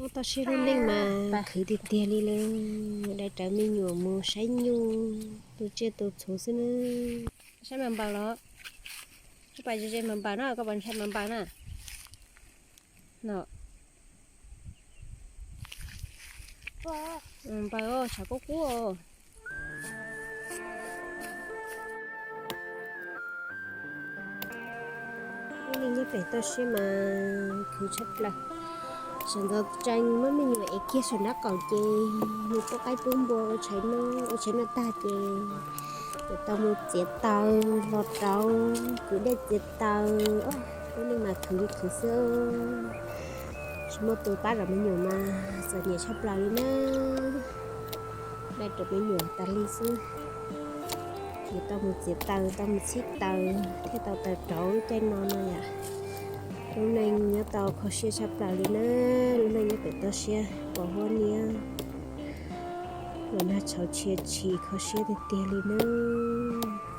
Toj siab lub neej mas khwv tiag tiag li lawm. Dai rawv me nyuam mus saib nyuj, tu tsiaj tu txhu xwb na. Saib mas npaws los? Koj pais ze ze mas npaws na, koj pais ntshai mas npaws na. No. Npaws, tshav kub kub. Lub neej nyob pem toj siab mas khwv tshaj plaws. Sawv ntxov tsees muab me nyuam ev kiag saum nraub qaum ces mus pub qaib pub npua ua tshais noj, ua tshais noj tag ces yuav tau mus txiav taws los rauv, kwv dej txiav taws. Lub neej mas khwv li khwv xwb. Tsis muaj tus pab zov me nyuam mas txom nyem tshaj plaws li na. Dai rawv me nyuam tas li xwb. Yuav tau mus txiav taws, tau mus txhib taws thiaj tau taws rauv lub caij no no yom. Lub neej nyob tau kho siab tshaj plaws li na. Lub neej nyob pem toj siab pos huab niab, los nag tshauv tshia tshis kho siab tiag tiag li nawb.